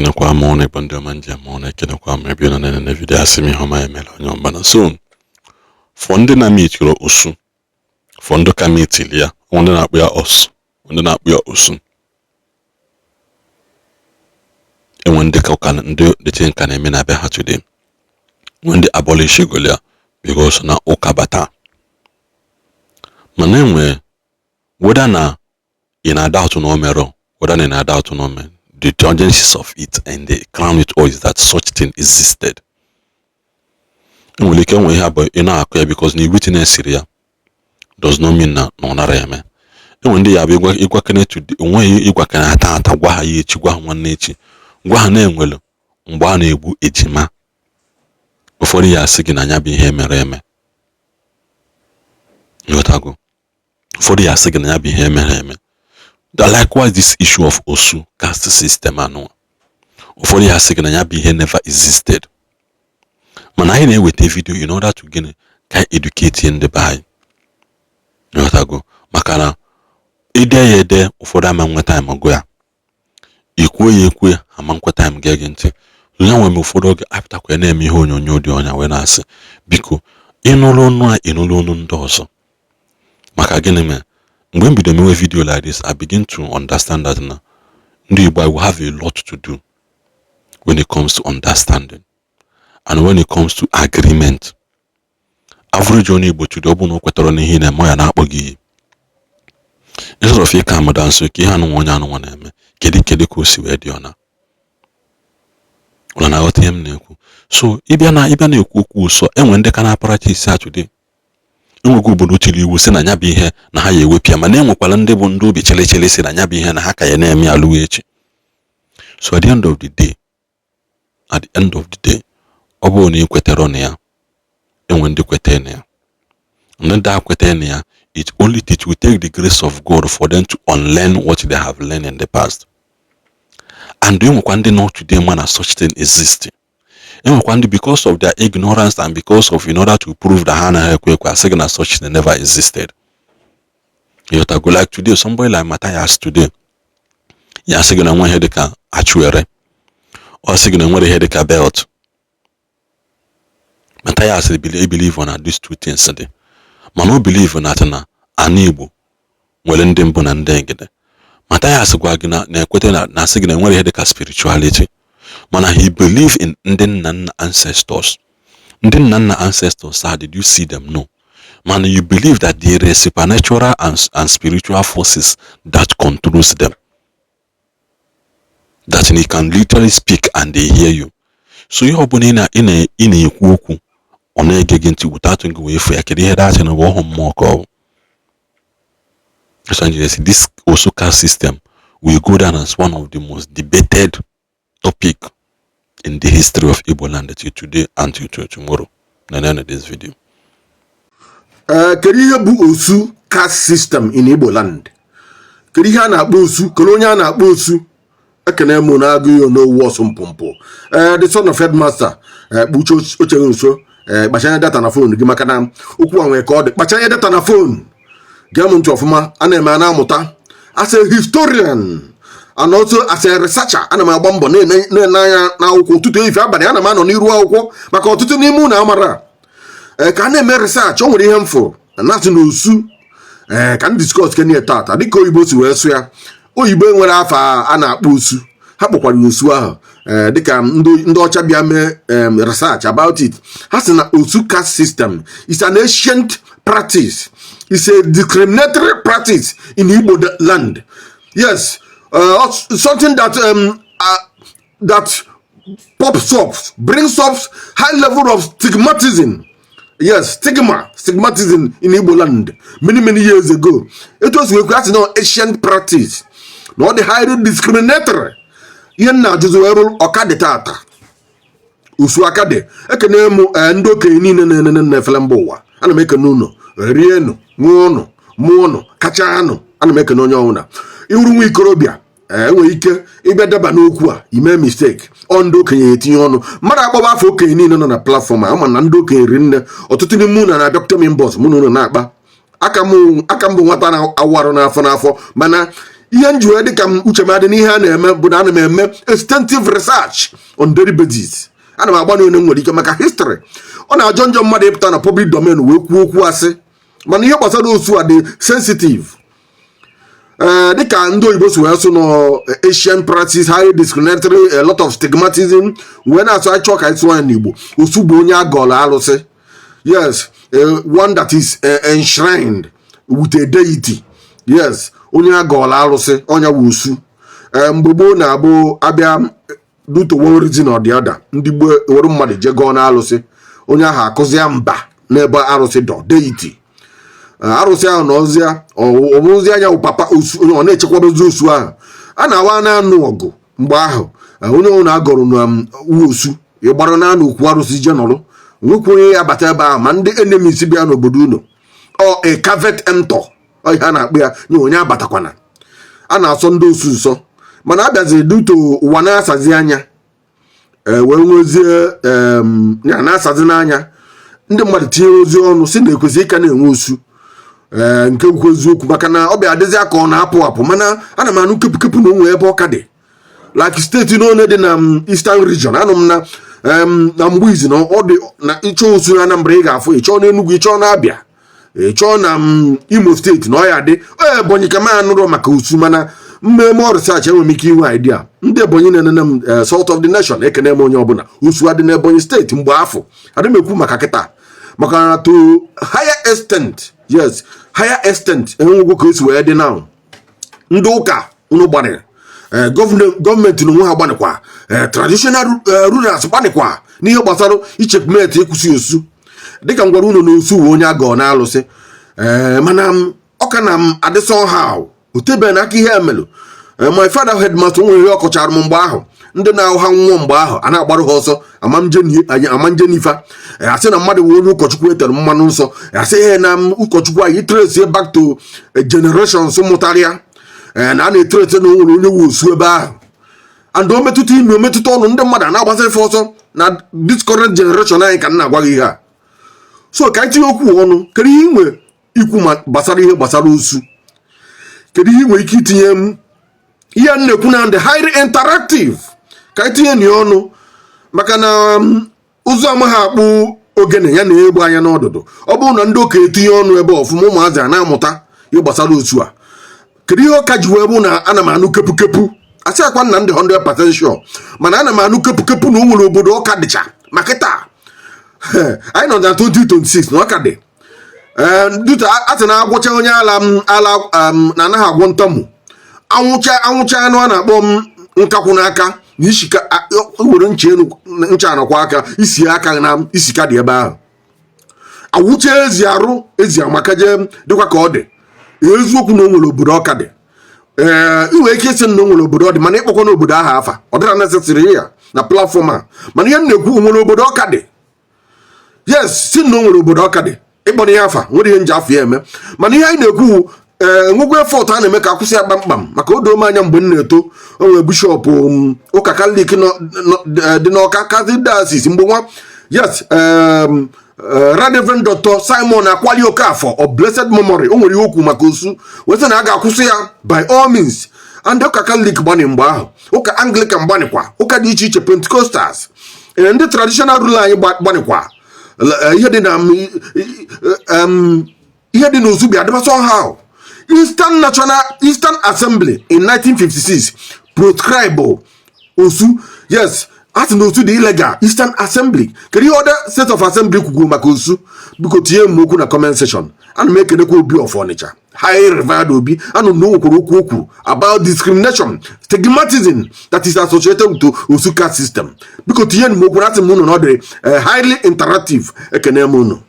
Ekenekwa m ụnụ, Igbo ndị ọma njem ụnụ. Ekenekwa m ebe ị nọ na-enene video. Asị m ihe ọma emere onye ọbụla. So for ndị na-meetiri osu, for ndị ka meetili ya, ndị na-akpọ ya osu, ndị na-akpọ ya osu, enwe ndị ka ụka ndị dịtị nka na-eme na be ha today, nwe ndị abolish golu ya because na ụka bata. Mana enwe whether na ị na-adoubt na o merọ, whether na ị na-adoubt na o mere, the genesis of it and the crown it all is that such thing existed. Enwere ike enwe ihe abụ ị na-akụ ya because na witness ya does not mean na ọ nara eme. Enwe ndị ya bụ ịgwakene onweghị ịgwakene ata ata, gwa ha ya echi, gwa ha nwanne echi, gwa ha na-enwelu mgbe a na-egbu ejima. Ụfọdụ ya asị gị na ya bụ ihe mere eme. Nghọtago? Ụfọdụ ya asị gị na ya bụ ihe mere eme. Likewise, this issue of osu caste system anụ, ụfọdụ ya asị gị na ya bụ ihe never existed. Mana anyị na-eweta video in order to gịnị? Ka anyị educate ndị be anyị. Nghọtago? Maka na ide ya ede, ụfọdụ ama nwe time gụ ya. Ikwuo ya ekwe, ama nkwe time gee gị ntị. Ya nwere m ụfọdụ oge apụtakwa na-eme ihe onyonyo dị ọnya wee na-asị, biko, ịnụrụ ọnụ a, ịnụrụ ọnụ ndị ọzọ. Maka gịnị mere mgbe m bido mewe video like this, I begin to understand that na ndị Igbo, I will have a lot to do when it comes to understanding and when it comes to agreement. Average onye Igbo today, ọ bụ na o kwetara n'ihe ị na-eme, ọ ya na-akpọ gị iyi. Instead of ịka amada nso ka ihe anụnwa onye anụnwa na-eme, kedu ka o si wee dị ọna ụlọ, na-aghọta ihe m na-ekwu? So ịbịa na-ekwu okwu ụsọ, enwe ndị ka na-apractice today. Enwego obodo tiri iwu si na ya bụ ihe na ha ya ewepịa, mana enwekwara ndị bụ ndị obi chịlịchịlị si na ya bụ ihe na ha ka ya na-eme ya lụọ echi. So at the end of the day, at the end of the day, ọ bụrụ na ị kwetara na ya, enwe ndị kwetara na ya, ndị a kwetara na ya, it will take the grace of God for them to unlearn what they have learned in the past. And enwekwa ndị nọ today ma na such thing exist. Enwekwa ndị, because of their ignorance and because of in order to prove that ha anaghị ekwe ekwe, asị gị na such thing never existed. Ịghọtago? Like today, somebody like Matthias today ya asị gị na nwe ihe dịka achụere, ọ sị gị na nwere ihe dịka belt. Matthias believe na these two things dị, mana o believe na na ana Igbo nwere ndị mbụ na ndị egede. Matthias gwa gị na na-ekwete na na-asị gị na enwere ihe dịka spirituality, mana he believe in ndị nna nna, ancestors. Ndị nna nna, ancestors, how did you see them? No. Mana you believe that there is supernatural and spiritual forces that controls them, that he can literally speak and they hear you. So ihe ọbụla ị na-ekwu okwu, ọ na-ege gị ntị without gị wee fụ ya. Kedu ihe datin bụ ọhụ mmụọ ka ọ bụ? This Osu caste system will go down as one of the most debated topic in the history of Igbo land till today and till tomorrow. Na the end of this video. Ee, kedu ihe bụ osu caste system in Igbo land? Kedu ihe a na-akpọ osu? Kedu onye a na-akpọ osu? Ekene m na agụ iyo n'owu ọsụ mpụmpụ. Ee, the son of headmaster, kpuchie oche gị nso. Ee, kpachanye data na phone gị, maka na okwu a nwere ka ọ dị. Kpachanye data na phone, gee m ntị ọfụma. A na-eme a na-amụta. As a historian and also as a researcher, ana m agba mbọ na-ene anya n'akwụkwọ ụtụtụ, efife, abalị. Ana m anọ n'iru akwụkwọ maka ọtụtụ n'ime unu amara. Ee, ka a na-eme research, o nwere ihe m fụrụ na-asị na osu. Ee, ka m discuss kenye tata dịka oyibo si wee sụ ya. Oyibo nwere afa a na-akpọ osu, ha kpọkwara ya osu ahụ. Ee, dịka ndị ọcha bịa mee research about it, ha sị na osu caste system is an ancient practice, is a discriminatory practice in Igbo land. Yes, something that pops up, brings up high level of stigmatism. Yes, stigma, stigmatism in Igbo land many, many years ago. Etu o si wekwu, asị na ancient practice na ọ dị highly discriminatory. Ihe m na-ajụzi wee bụrụ, ọka dị tata, usu aka dị? Ekene m ndị okenye niile na-enene na efere mba ụwa. Ana m ekene unu. Rienụ, ṅụọnụ, mụọnụ, kacha anụ. Ana m ekene onye ọbụla. Iwuru nwa ikorobịa, enwere ike ịbịa daba n'okwu a, ime mistake. Ọ ndị okenye etinye ọnụ. Mmadụ akpọba afọ okenye niile nọ na platform a, ama na ndị okenye ri nne. Ọtụtụ n'ime unu na-abịakwute m inbox, mụ na unu na-akpa. Aka m bụ nwata na-awụ arụ n'afọ n'afọ, mana Ihe m ji wee dịka m uche m adị n'ihe a na-eme bụ na ana m eme extensive research on daily basis. Ana m agba onye m nwere ike maka history. Ọ na-ajọ njọ mmadụ ịpụta na public domain wee kwuo okwu asị, mana ihe gbasara osu a dị sensitive. Ee, dịka ndị oyibo si wee sụ nọ, Asian practice, highly discriminatory, a lot of stigmatism, wee na-asụ achọ ka anyị sụọ ya n'Igbo. Osu bụ onye agọlụ alụsị. Yes, one that is enshrined with a deity. Yes, onye agọlụ alụsị, ọnya wụ osu. Ee, mgbe gboo na-abụ abịa, due to one reason or the other, ndị gboo were mmadụ jee gọọ na alụsị, onye ahụ akụzia mba n'ebe arụsị dọ, deity arụsị ahụ na ọzịa ọbụzi anya wụ papa osu, onye ọ na-echekwabazi osu ahụ. A na-awa na-anụ ọgụ mgbe ahụ, onye ọbụla agọrọ na uwe osu ịgbara na-anụ okwu arụsị je nọrọ, nwekwa onye ya bata ebe ahụ, ma ndị enemies bịa n'obodo unu. Ọ a caveat emptor, ọ ihe a na-akpọ ya nye onye abatakwana. A na-asọ ndị osu nsọ, mana abịaziri due to ụwa na-asazi anya, wee nwezie ya na-asazi n'anya, ndị mmadụ tinyere ozi ọnụ si na ekwesịghị ịka na-enwe osu. Ee, nke bụkwa eziokwu, maka na ọ bịa adịzi ka ọ na-apụ apụ, mana ana m anụ kepụkepụ na onwe ebe ọka dị, like steeti n'one dị na Eastern Region. Anụ m na mgbe izi na ọ dị na ịchọ osu na Anambra, ị ga-afụ, ịchọ na Enugu, ịchọ na Abịa, ịchọ na Imo Steeti na ọ ya dị. Ọ Ebonyi ka m anụrụ maka osu, mana mmemme research enwere m ike inwe idea. Ndị Ebonyi na-enene m, salt of the nation, ekene m onye ọbụla. Osu adị na Ebonyi Steeti mgbe afọ adị m ekwu maka kịta, maka na to higher extent, yes, higher extent, enwegwo ka esi wee dị now. Ndị ụka unu gbanịrị, gọọmenti na onwe ha gbanịkwa, traditional rulers gbanịkwa n'ihe gbasara icheckmate ịkwụsị osu. Dịka m gwara unu na osu wụ onye agọ na alụsị, ee, mana ọ ka na m adị somehow otebe na aka ihe emelụ. My father, headmaster, nwere ihe ọ kọchara m mgbe ahụ. Ndị na-ahụ ha nwụọ mgbe ahụ, a na-agbarụ ha ọsọ ama nje n'ifa asị na mmadụ wụ onye ụkọchukwu etere mmanụ nsọ, asị ihe na ụkọchukwu anyị trace back to generations mụtara ya, na a na-etrace na o nwere onye wu osu ebe ahụ, and o metụta imi, o metụta ọnụ, ndị mmadụ a na-agbasa ife ọsọ. Na this current generation anyị ka m na-agwa gị ihe a. So ka anyị tinye okwu ọnụ. Kedu ihe ị nwe ikwu ma gbasara ihe gbasara osu? Kedu ihe ị nwere ike itinye m ihe a na-ekwu na ndị highly interactive? Ka anyị tinye na ọnụ, maka na ụzọ amaghị akpụ ogene ya na-egbu anya n'ọdụdụ. Ọ bụrụ na ndị okenye tinye ọnụ ebe ọfụma, ụmụazị a na-amụta ihe gbasara osu a. Kedu ihe ọka ji wee bụ na ana m anụ kepụkepụ, asị akwa nna ndị 100% sure, mana ana m anụ kepụkepụ na o nwere obodo ọka dịcha, ma kịta anyị nọ na 2026 na ọka dị. Ee, due to asị na agwụcha onye ala m ala na anaghị agwọ ntamu, anwụcha anwụcha anụ a na-akpọ m nkakwụ n'aka na ishika were ncha enu ncha anọkwa aka isi aka na isika dị ebe ahụ awụcha ezi arụ ezi amaka jee dịkwa ka ọ dị. Eziokwu na o nwere obodo ọka dị. Ee, ị nwere ike ịsị na o nwere obodo ọ dị, mana ịkpọkwa n'obodo ahụ afa ọ dịra necessary ya na platform a. Mana ihe m na-ekwu, o nwere obodo ọka dị? Yes, si na o nwere obodo ọka dị, ịkpọrọ ya afa nwere ihe nji afọ ya eme. Mana ihe anyị na-ekwu, ee, nwekwa effort a na-eme ka akwụsị ya kpamkpam, maka o doo m anya mgbe m na-eto, o nwere bishọp ụka Katọlik dị n'Ọka Catholic Diocese mgbe nwa. Yes, Reverend Dr. Simon Akwali Okafor of blessed memory, o nwere ihe okwu maka osu wee sị na a ga-akwụsị ya by all means. And ụka Katọlik gbani mgbe ahụ, ụka Anglican gbanikwa, ụka dị iche iche, Pentecostals, ee, ndị traditional ruler anyị gbanikwa. Ihe dị na ihe dị n'osu bịa adịba somehow. Eastern National Eastern Assembly in 1956 proscribe osu. Yes, a sị na osu dị illegal. Eastern Assembly. Kedu ihe other state of assembly kwugoro maka osu? Biko tinye m okwu na comment section. Ana m ekenekwa Obi of Onitsha, highly revered Obi. Anụ m na o nwekwara okwu o kwuru about discrimination, stigmatism that is associated with osu caste system. Biko tinye m okwu na asị m unu na ọ dị highly interactive. Ekene m unu.